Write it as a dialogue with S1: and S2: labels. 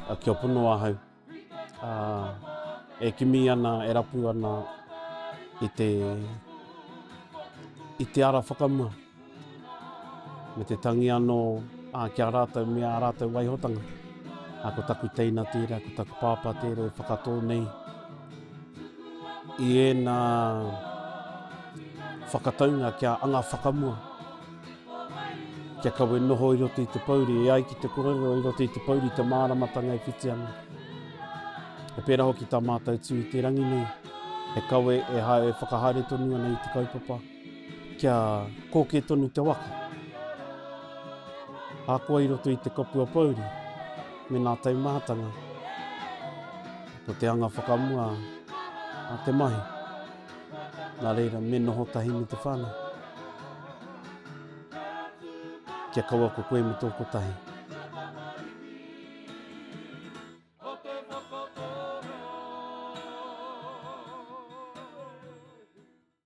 S1: Kia pono ahau, ā, e kimi ana, e rapu ana i te, i te ara whakamua, me te tangi anō ā, ki a rātou me ā rātou waihotanga. Ā, ko taku teina tērā, ko taku pāpā tērā e whakatō nei i ēnā whakataunga kia anga whakamua. Kia kawe noho i roto i te pouri, e ai ki te korero i roto i te pouri te māramatanga e whiti ana. He pērā hoki tā mātou tū i te rangi nei, he kawe e hae, e whakahaere tonu ana i te kaupapa, kia kōkē tonu te waka. Ahakoa i roto i te kapua pouri, me nā taumahatanga, ko te anga whakamua a te mahi. Nā reira, me noho tahi me te whānau. Kia kaua ko koe me tō kotahi.